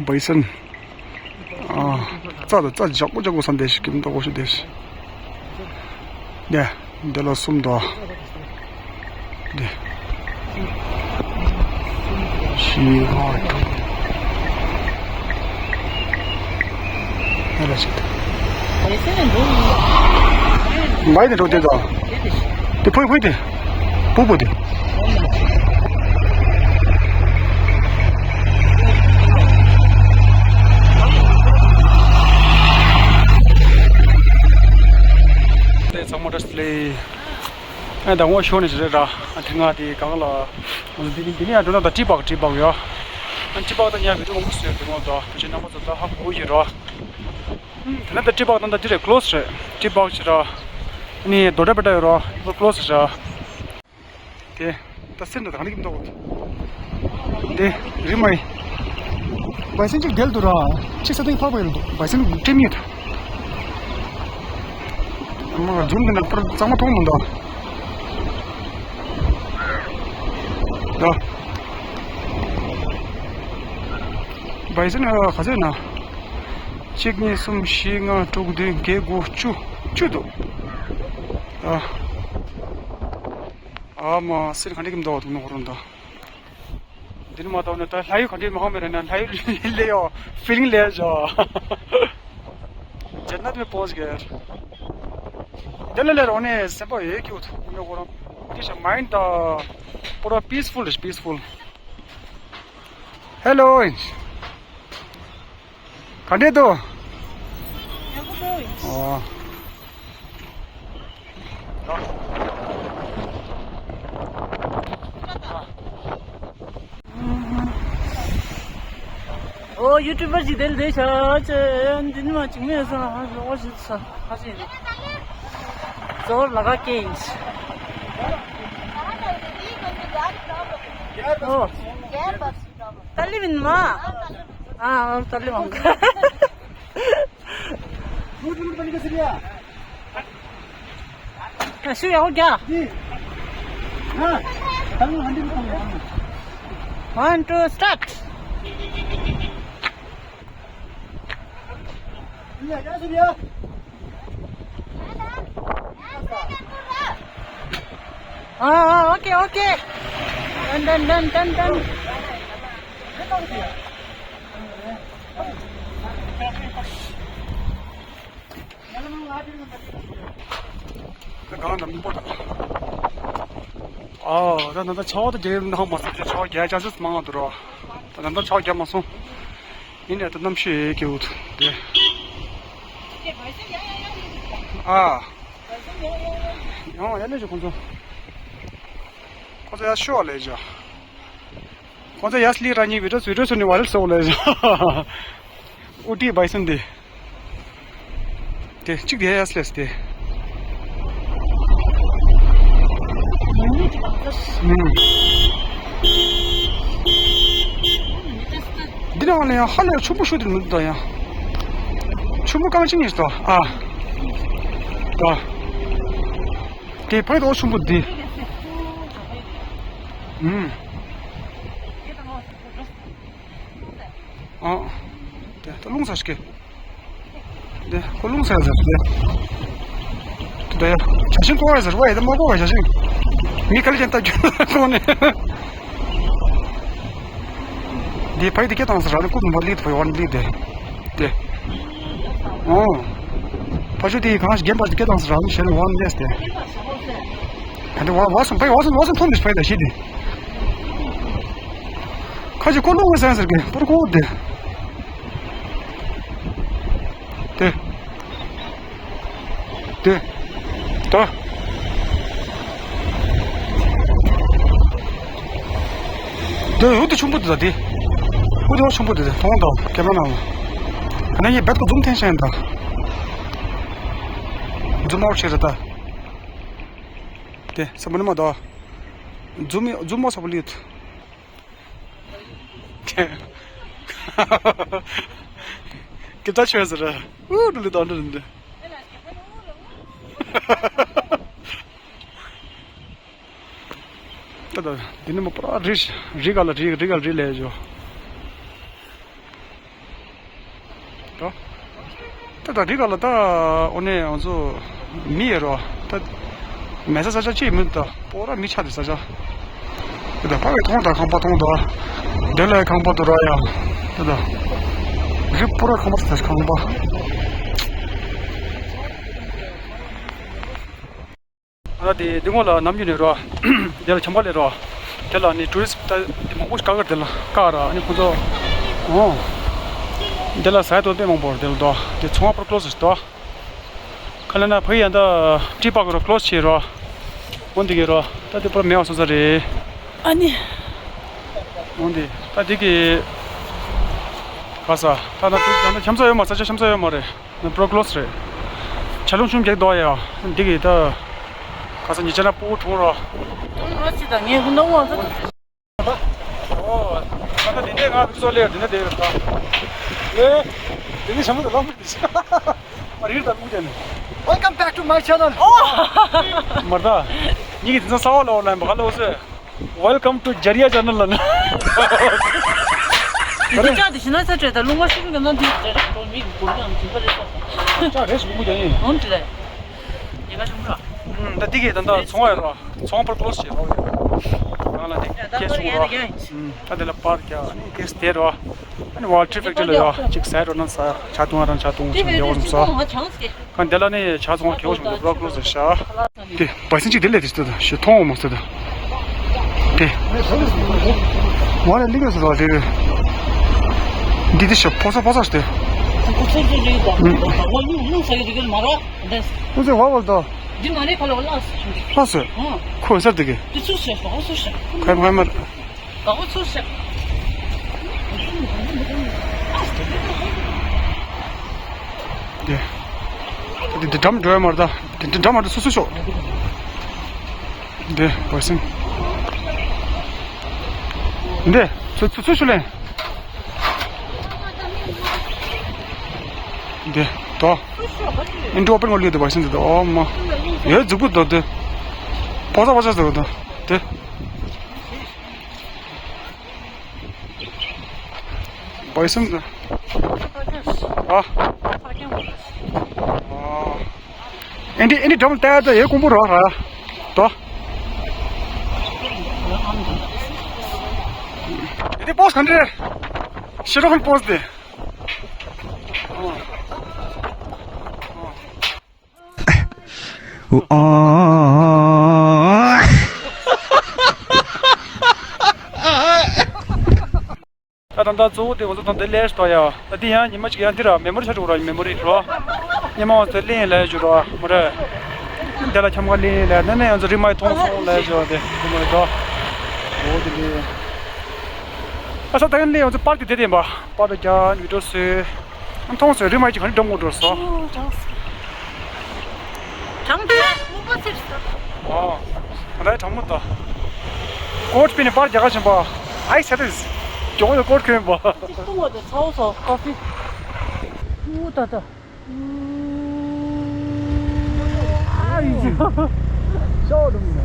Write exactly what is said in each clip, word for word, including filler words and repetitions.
བྷའི་སན། ཨ། རྩྭ་དང་རྩྭ་འཇག་པོ་འཇག་པོ་ས་འདི་ཞིག་གིམ་ཏོག་གོ་ཤུ་འདི་ཞིག་ནས་འདི་ལ་གསུམ་དོ། འདི། བཞི་ལྔ་དྲུག་ཨ་ལ་ཞིག་མའི་ནས་འགྲོ་དེ་དང་། དེ་ཕོ་ཡི་ཕོ་ཡི་དེ། ཕུ་བོ་དེ། དེ་ཚང་མ་བཀྲ་ཤིས་བདེ་ལེགས། ཨ་ད་ངོ་ཤོར་ནས་ཞིག་རེད་ར། ཨ་དེ་སྔ་དེ་གང་ལ། འདི་ནི་འདི་ནི་ཡང་འགྲོ་ན་ད་ཀྲི་པག་ཀྲི་པག་ཡོད། ཨ་ཀྲི་པག་ད་ཉག་བི་ཌི་ཡོ་མང་པོ་བཟོས་འདུག་ངོ་ད་བུ་ཆེ་རྣམ་པ་ཚོ་ད་ཧ་གོ་གི་ར། ད་ནི་ད་ཀྲི་པག་ད་ད་འདི་རེད། ཀློ་སི་རེད། ཀྲི་པག་ཅི་ར། ཨ་ནི་རྡོ་གྲ་པེ་ཏྲ་ཡོད་ར། ཀློ་སི་ར། དེ། ད་སེམས་ད་གང་ནི་གིམ་ཏོག་དེ་རི་མ་ཡིན། བའི་སེམས་ཅིག་བརྒལ་འདུག་ར། ཅིག་ས་སྟེང་ཕག་པ་ཡོད་འདུག་བའི་སེམས་སྤྲིམ་ཡོད། མ་འཛུམ་དེ་ན་པར་གཙང་མ་མཐོང་མི་འདུག་ད། བའི་སེམས་ན་ག་ཚོད་ན། གཅིག་གཉིས་གསུམ་བཞི་ལྔ་དྲུག་བདུན་བརྒྱད་དགུ་བཅུ། བཅུ་འདུག་ཨ། ཨ་མ་སེམས་ག་འདྲ་གིམ་ཏོག་འདུག་ནོ་ཧོ་རོ་འདུག་འདི་ནི་མ་གཏོགས་ནི་ད་ལྷ་ཡུལ་ག་འདྲའི་མང་མེད་རེད་ན། ལྷ་ཡུལ་ལས་ཡོ་ཕི་ལིང་ལས་ཞོ། ཇན་ནད་མེ་པོ་ཟི་གེར། འདི་ལ་ལས་རོགས་ནས་སེམས་པ་ཡོད་ཀྱི་འོ་ཐུག་ནི་ཁོ་རང་འདི་ཤ་མའིན་ཌ་ད་པོ་ར་པིས་ཕུལ་རེད། པིས་ཕུལ། ཧེ་ལོ། ག་འདྲས་འདུག་ཡག་པོ་འདུག་ཨོ། ཨོ་ཡུ་ཊུབ་པར་ཅིག་དེ་ལ་བསྡད་ཤག་ཅེ། འདི་ནི་མ་ཅིག་མེད་ས་ཧ་ལོ་ཞིག་ས་ཧ་ཅེ་ནི། ཛོར་ལ་ག་ཀེ་ཡིན་ཤག་ཨོ། ཏ་ལི་མིན་མ། ཨ་ཨོ་ཏ་ལི་མང་ག་ཤུ་ཡག་པོ་རྒྱག One, two, start. ཨ་ཨ། ཨོ་ཀེ་ཨོ་ཀེ། ཌན་ཌན་ཌན་ཌན་ཌན། ད་གང་ལ་མི་པོ་དང་། ཨ་ད་ད་ད་ཆའོ་ད་རྒྱལ་ཡོད་ནང་མ་སོང་ཆའོ་རྒྱལ་ཅག་སུ་མང་ང་འདུག་རོ། ད་ད་ད་ཆའོ་རྒྱལ་མ་སོང་། ཡིན་ནས་ད་གནམ་གཤིས་ཡེ་སྐྱིད་འདུག་དེ། ཨ། ཡང་ཡ་ལེ་ཞུ་ཁོང་ཚོ། ཁོང་ཚོ་ཡ་ཤོ་ལེ་ཞོ། ཁོང་ཚོ་ཡ་སི་ལི་ར་ཉི་བི་ཌིའོ་བི་ཌིའོ་སུ་ནི་བ་རེལ་སོ་ལེ་ཞོ། ཨུ་ཏི་བའི་སན་དེ། དེ་གཅིག་དེ་ཡ་སི་ལེས་དེ། ཨུམ། འདི་ནང་ལ་ཡང་ཧ་ལས་ཆུ་བོ་ཤུ་དེ་མི་འདུག་ཡང་། ཆུ་བོ་རྐང་ཆེན་ཡིན་ཟེར་ཨ། ད། དེ་ཕ་གི་དོ་ཆུ་བོ་འདི། ཨུམ། ཨ། དེ་ད་རླུང་ས་ཞིག་གི། དེ་ཁོ་རླུང་ས་ཟེར་དེ། དེ་ད་ཡ་བྱ་ཤིང་ཀོ་བ་ཟེར་བ་ཡ་ད་མ་ཀོ་བ་བྱ་ཤིང་། མི་ག་ལ་ཅན་ལྟ་རྒྱུ་ཀོ་ནས། དེ་ཕ་ཡི་དེ་སྐད་བཏང་ས་ར་ནི་ཀུ་མ་ལི་དེ་ཕ་ཡི་བ་ནི་ལི་དེ། དེ། ཨོ། ཕ་ཤུ་དེ་གང་ཞིག་རྒན་པ་ཞིག་སྐད་བཏང་ས་ར་ནི་ཞེ་ནི་བ་ནི་ལེས་དེ། ད་དེ་བ་བ་སོང་ཕ་ཡི་བ་སོང་བ་སོང་ཐོན་དེ་ཕ་ཡི་ད་ཤི་དེ། ཁ་ཅིག་ཀོ་རླུང་ངི་སན་ཟེར་གི་པུར་ཀོ་དེ། དེ། དེ། ད། དེ་འུ་དེ་ཆུང་པོ་དེ་ད་དེ། འུ་དེ་བ་ཆུང་པོ་དེ་དེ་མཐོང་དང་ཁྱེད་རང་ནང་ལ། ཨ་ནི་ཡི་བེད་ཀོ་འཛུམ་ཐེན་ཤན་ད། འཛུམ་མའོ་ཆེ་རེ་ད། དེ་ས་མ་ནི་མ་ད། འཛུམ་འཛུམ་མའོ་ས་པོ་ལིད། སྐད་ཆ་ཆོད་ཟེར། ཨུ་འགྲོ་ལི་དང་འགྲོ་འདི། ད་ད་འདི་ནི་མ་པ་རི་རི་ག་ལ་རི་རི་ག་ལ་རི་ལས་ཞོ། ད་ད་རི་ག་ལ་ད་འོ་ནས་ང་ཚོ་མི་ཡོད་རོ། ད་མེད་ས་ས་ཆ་ཅིག་མིན། ད་པོ་ར་མི་ཆགས་དེ་ས་ཆ། ད་ཕ་གི་མཐོང་ད་ཁང་པ་མཐོང་ད། དེ་ལ་ཁང་པ་དུ་ར་ཡ། ད་ད་རི་པོ་ར་ཁང་པ་ད་ཁང་པ། ཨ་དེ་འདི་སྔོན་ལ་ནམ་རྒྱུན་ནས་རོ། དེ་ལ་ཆམ་པ་ལས་རོ། དེ་ལ་ནི་ཊུ་རི་སི་ཊི་ད་དེ་མང་པོ་ཞིག་བཀག་གི་རེད། དེ་ལ་བཀག་ར་ཨ་ནི་ཁོ་ཚོ། ཨོ། དེ་ལ་ཟ་ཡ་དོ་དཔེ་མང་པོ་རེད། དེ་ལ་དོ་དེ་ཚོང་པ་པར་ཀློ་སི་རེད་དོ། ཁ་ལ་ན་ཕ་ཡི་ཡང་ད་ཊི་པག་རོ་ཀློ་སི་བྱས་རོ། འོན་དེ་གི་རོ། ད་དེ་པར་མེད་པ་སོང་ས་རེད། ཨ་ནི། འོན་དེ་ད་དེ་གི་ག་ས་ད་ད་དུ་ད་ད་འཆམ་ས་ཡོད་མ། ས་ཆ་འཆམ་ས་ཡོད་མ་རེད། ན་པྲོ་ཀློ་སི་རེད། ཆ་ལུང་ཆུང་རྒྱག་དོ་ཡ། འདི་གི་ད་ག་ས་ཉི་ཆ་ན་པོ་གྲོང་རོ། ཨོ་ང་ཚོ་འདི་འདྲའི་ང་ཚོ་ལས་འདི་འདྲ་བསྡད་ཡོད་ད། ཨེ། འདི་འདྲའི་ཞྭ་མོ་དང་ལག་མོ་འདི་ཤ། མ་རིར་དང་ཀུ་ཅན། Welcome back to my channel. མར་ད། ཉིད་ཀྱི་དེ་ཚོ་གསར་བ་ལ་འོ་ལ་ཡིན་པ་ག་ལ་འོ་ཟེར། Welcome to Jariya channel ལ་ན། དེ་ཅག་དེ་ཤི་ན་ཚ་དྲོད་དང་རླུང་མ་ཤུགས་ཀྱི་ནང་དུ་ཅག་རེ་ཞིག་མུ་མུ་ཡ་ཡིན། འོང་དེ་ལས། ཉེ་ག་ཆུང་ར། ད་འདི་གི་ད་ད་ཚོང་བ་ཡོད་ར། ཚོང་པར་ཀློ་སི་བྱེད་རོགས་ཡོད། ང་ལ་དེ་ཀེ་སི་བྱུང་ར། ད་དེ་ལ་པར་རྒྱག་ཨ་ནི་ཀེ་སི་དེ་རོ། ཨ་ནི་ཝལ་ཊི་ཕེག་ཊི་རི་ལ་ཡོད། ཅིག་ཟས་རོ་ན་ཟ། ཇ་བཏུང་བ་རང་ཇ་བཏུང་བྱ་འདི་འོ་རུ་ཟ། གང་དེ་ལ་ནི་ཇ་ཚོང་ཁེ་བོ་བྱུང་འདུག་རོགས་ཀློ་སི་ཤ། དེ་བའི་སེམས་གཅིག་དེ་ལས་དེ་ཞིག་ཏུ་ཞེ་མཐོང་འོང་མ་ཟེར་ཏེ། དེ་ཝ་ལ་ལི་ག་ཟེར་བ་དེ་འདི་དེ་ཞེ་ཕོ་ས་ཕོ་ས་ཞེ་དེ། ཁོ་ཚོ་ཚོ་རེད་ད། ཝ་ལུ་ལུ་ཟ་ཡོད་དེ་ག་མ་ར། དེ་ཚོ་ཝ་ཝ་ལ་ད། འདི་མ་རེད་ཁ་ལོ་ལ་སུ་ཆུང་གི་ལ་སུ། ཨང་། ཁོ་ས་དེ་གི། དེ་ཚོ་ཟེར་ལ་སུ་ཤ། ཁ་མ་མ། ག་བོ་ཚུར་ཤ། དེ། དེ་འགྲམ་འགྲོ་ཡ་མ་རེད་ད། དེ་འགྲམ་མ་འགྲོ་སུ་སུ་ཤོག་དེ་བར་སེང་། འདི་ཚུ་ཚུ་ཚུ་ཤུ་ལེན། འདི་དོ། ཨིན་ཌོ་པེན་ངོ་ལུས་དེ་བར་སེང་འདི་དོ་ཨོ་མ། ཡོད་རྫིག་པོ་དོ་དེ། ཕོ་ས་ཕོ་ས་དོ་དོ། དེ། བར་སེང་དོ། ཨ། ཨ། ཨེ་འདི་ཨེ་འདི་འགྲམ་ལྟ་ཡ་ད་ཡོད་ཀོང་པོ་རོ་ར། དོ། ཨེ་འདི་པོ་སི་ག་འདྲ། ཤི་རོ་ཁོན་པོ་སི་དེ། ཨ། ད་ད་ད་གཙོ་བོ་དེ་ང་ཚོ་ད་འདི་ལས་ལྟོ་ཡ། ད་འདི་ཡང་ཉི་མ་གཅིག་ཡང་འདི་ར་མེ་མོ་རི་ཆགས་འགྲོ་ར། མེ་མོ་རི་རོ། ཉི་མ་ང་ཚོ་གླིང་ལས་བྱུང་རོ་མོ་རེད། འདི་ལ་འཁྱམ་ག་གླིང་ལས་ནས་ནས་ང་ཚོ་རི་མ་ཡི་མཐོང་སོང་ལས་བྱུང་དེ་མེ་མོ་རི་རོ། འོ་དེ་འདི། ཨ་ས་ད་ཡང་ལས་ང་ཚོ་པར་དེ་དེ་དེ་ཡིན་པ། པར་དེ་རྒྱ་བི་ཌིའོ་བཟོས། མཐོང་སོང་རི་མ་ཡི་གཅིག་ག་ནི་འགྲོ་མོ་འགྲོ་སོང་། དྲང་ཐལ་མུ་པ་ཚིར་སོ། ཨོ། ང་ད་གྲང་མོ་ད། ཀོཊ་པི་ནི་པར་རྒྱ་གར་ཆེན་པོ། ཨའི་སེ་རིས། མགྱོགས་ཡོད་ཀོཊ་གོན་པོ། ཅིག་བཏུང་བ་དེ་ཚ་བོ་ཚ་བོ་ཀ་ཕི། ཨུ་ད་ད། ཨ་ཡི་ཅི། ཤོག་འདུག་ནས།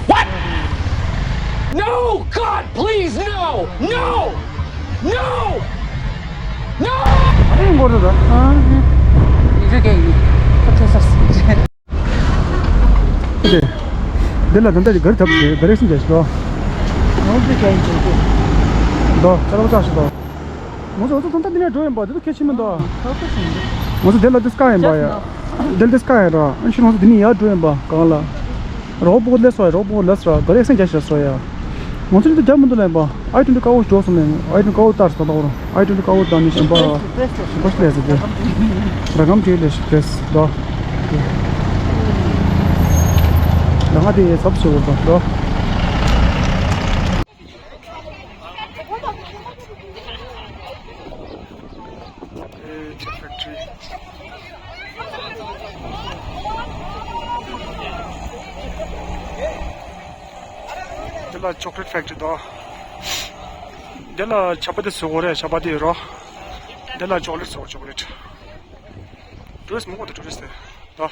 What? No, God, please, no! No! No! No! ཨ་རིང་གོ་རུ་ར། ཨ་རིང་། ཡི་རི་གེ་ཡི། ཁོ་ཐེ་ས་སི། དེ། འདི་ལ་ད་ལྟ་གི་གར་ཐབས་དེ་ག་རེ་སེམས་ཀྱི་ཞིག་དོ། ང་ཚོ་ཀྱང་ཡིན་ཀྱང་དོ། ཆ་ལག་ཆ་ཞིག་དོ། ང་ཚོ་ང་ཚོ་ད་ལྟ་འདི་ནས་འགྲོ་ཡིན་པ་འདི་ཚོ་གལ་ཆེ་མི་འདུག་ང་ཚོ་འདི་ལ་འདི་སྐ་ཡིན་པ་ཡ། འདི་ལ་འདི་སྐ་ཡིན་ར། ཨ་ཤི་ང་ཚོ་འདི་ནས་ཡར་འགྲོ་ཡིན་པ་གང་ལ། རོགས་པོ་ལས་སོ་ཡ། རོགས་པོ་ལས་སོ་ག་རེ་སེམས་ཀྱི་ཞིག་སོ་ཡ། ང་ཚོ་འདི་རྒྱབ་མི་འདུག་ལབ་པ། ཨའི་ཊུ་ཝེན་ཊི་ཀ་བོ་འགྲོ་སོང་ནས། ཨའི་ཊུ་ཝེན་ཊི་ཀ་བོ་ལྟར་སོང་ད་གོ་ར། ཨའི་ཊུ་ཝེན་ཊི་ཀ་བོ་དང་ནི་གཞན་པ། གཞན་པ་ཞིག་ལས་ཟེར་ཏེ། ར་གམ་བྲིས་ལས་ཞིག་བྲེས་སོ་ད། ད་ང་དེ་ཚབ་ཞིག་འོར་ད་ད། འདི་ལ་ཅོག་ལེཊ་ཕེག་ཊི་རི་དང་། འདི་ལ་ཆ་པ་ཏི་བཟོ་དགོས་རེད། ཆ་པ་ཏི་ཡོད་རོ། འདི་ལ་ཅོག་ལེཊ་བཟོ་དགོས། ཅོག་ལེཊ། ཊུ་རི་སི་མང་པོ་འདུག་ཊུ་རི་སི་དེ་དང་།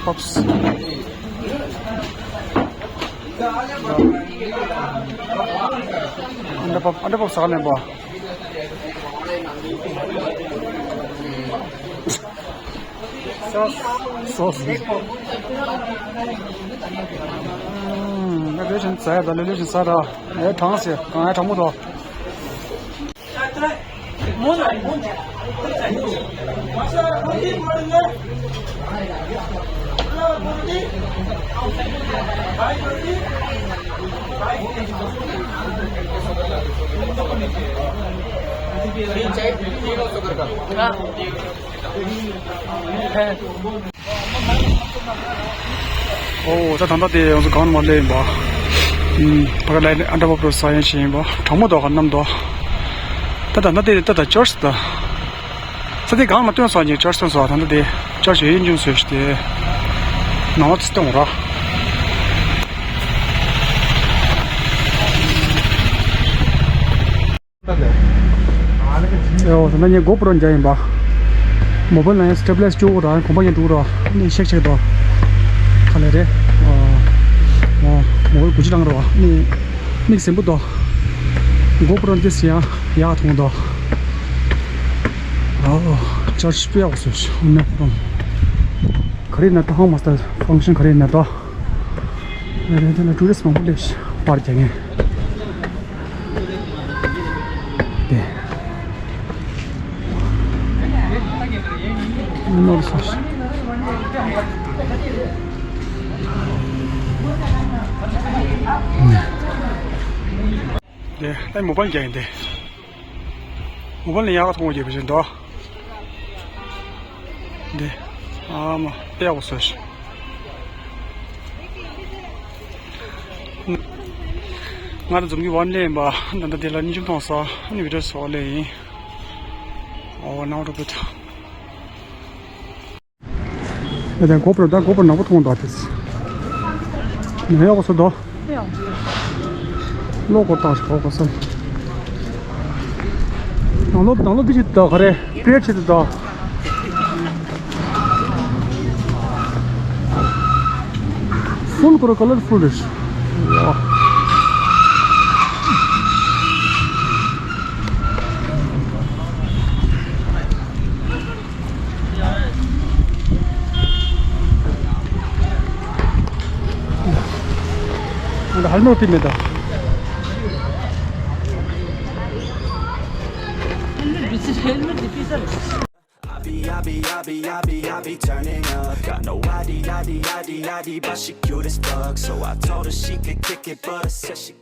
Oops. Under pop, under pop sak len bo. Sauce. Sauce. ཨུམ། ལེ་ལེ་བཞིན་ཟ་ཡ་ད། ལེ་ལེ་བཞིན་ཟ་ད། ཨེ་གྲང་ཟེར། གང་ཡ་གྲང་མོ་འདུག་ཨོ། ད་ད་ལྟ་དེ་ང་ཚོ་གང་མ་སླེབས་ཡིན་པ། ཨུམ། ཕ་ག་ལ་ཨན་ཌར་ཝོ་ཊར་ས་ཡན་ཞིག་ཡིན་པ། གྲང་མོ་འདུག་ག་གནམ་འདུག་ད་ད་ལྟ་དེ་ད་ད་ཅར་ཆི་ད། ས་དེ་གང་མ་སྟོན་སོང་ཅིག་ཅར་ཆི་སྟོན་སོང་། ད་ལྟ་དེ་ཅར་ཆི་ཡོད་ཡིན་ཅུང་ཟོས་ཤི་དེ། ནང་ལ་ཚི་སྟོན་ར། ཨོ། ད་ནི་གོ་པྲོ་འཇགས་ཡིན་པ། མོ་བལ་ན་ཡང་སི་ཊེབ་ལ་ཡི་ཛར་བཅུག་ར། གོམ་པ་ཡང་འགྲོ་ར། ནི་ཤེག་ཤེག་དོ། ག་ལེ་རེད། ཨོ། མོ་བལ་གུ་ཅི་རང་ར་བ་ནི། མིག་སེམས་པོ་དོ། གོ་པྲོ་འདི་སི་ཡང་ཡག་མཐོང་དོ། ཨོ། ཅར་ཆི་དཔེ་ཡག་པོ་བཟོས་ཤག་ནི་ཁོ་རང་། ག་རེ་ན་ད་ཧང་མ་སྟར་ཕང་ཤན་ག་རེ་ན་ད། ང་རང་ཚོ་ལ་ཊུ་རི་སི་མང་པོ་སླེབས་ཤག་པར་རྒྱག་མཁན། དེ། ནོར་སོང་ཤག་དེ་ད་མོ་བལ་རྒྱག་ཡིན་ཏེ། མོ་བལ་ནས་ཡག་ག་མཐོང་བ་རྒྱབ་བཞིན་འདུག་འདི། ཨ་མ། དཔེ་ཡག་པོ་བཟོས་ཤག་ང་རང་འཛོམས་ཀྱི་ཝན་ལེ་ཡིན་པ། ད་ལྟ་དེ་ལ་སྙིང་རྗེ་མཐོང་ས། ཨ་ནི་བི་ཌིའོ་བཟོ་ལེ་ཡིན། ཨོ། ནའོ་རོ་བོ་ཊ། ཨ་ད་གོ་པྲོ་ད་གོ་པྲོ་ནག་པོ་མཐོང་ད་དེ། ནི་ཡག་པོ་བཟོས་འདུག་ཡང་། གློག་སྐོར་བཏང་ཞིག་གོ་གོ་སོང་། ནང་ལོགས་ནང་ལོགས་འདི་ཞིག་ད་ག་རེ་པི་རེ་ཌི་ཞིག་ད། ཕུལ་ཁོ་ར་ཀ་ལར་ཕུལ་རེད། ཝ། ཧལ་མེ་ཊི་མེད་ད། I be, I be, I be, I be, I be turning up. Got no I D, I D, I D, I D, but she cute as fuck. So I told her she could kick it, but I said she